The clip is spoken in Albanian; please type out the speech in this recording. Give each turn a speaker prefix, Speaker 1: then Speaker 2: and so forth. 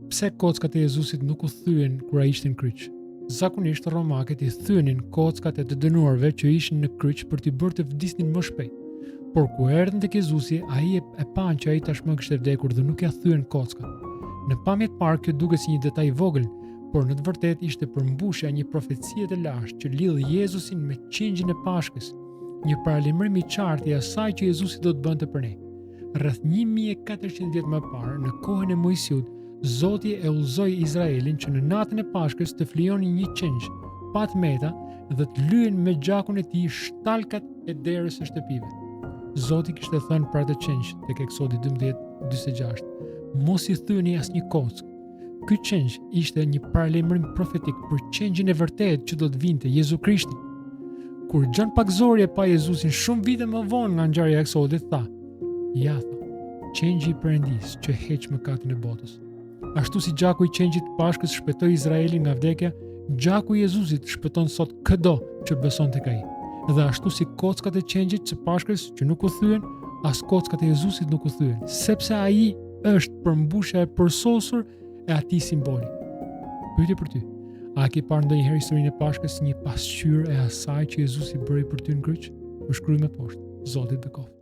Speaker 1: Pse kockat e Jezusit nuk u thyen kur ai ishte në kryq? Zakonisht romakët i thyenin kockat e të dënuarve që ishin në kryq për t'i bërë të vdisnin më shpejt. Por kur erdhën tek Jezusi, ai e, e panë që ai tashmë kishte vdekur dhe nuk ia thyen kockat. Në pamje të parë kjo duket si një detaj i vogël, por në të vërtetë ishte përmbushja e një profecie të lashtë që lidh Jezusin me qengjin e Pashkës, një paralajmërim i qartë i asaj që Jezusi do të bënte për ne. Rreth 1400 vjet më parë, në kohën e Moisiut, Zoti e udhëzoi Izraelin që në natën e Pashkës të flijonin një qengj pa të meta dhe të lyenin me gjakun e tij shtalkat e derës së shtëpive. Zoti kishte thënë për atë qengj tek Eksodi 12:46, mos i thyeni asnjë kockë. Ky qengj ishte një paralajmërim profetik për qengjin e vërtetë që do të vinte Jezu Krishtin. Kur Gjon Pagëzori e pa Jezusin shumë vite më vonë nga ngjarja e Eksodit, tha: "Ja, tha, qengji i Perëndisë që heq mëkatin e botës." Ashtu si gjaku i qengjit të Pashkës shpëtoi Izraelin nga vdekja, gjaku i Jezusit shpëton sot këdo që beson tek ai. Dhe ashtu si kockat e qengjit të Pashkës që nuk u thyen, as kockat e Jezusit nuk u thyen, sepse ai është përmbushja e përsosur e atij simboli. Pyetje për ty. A ke parë ndonjëherë historinë e Pashkës si një pasqyrë e asaj që Jezusi bëri për ty në kryq? Më shkruaj më poshtë. Zoti të bekoftë.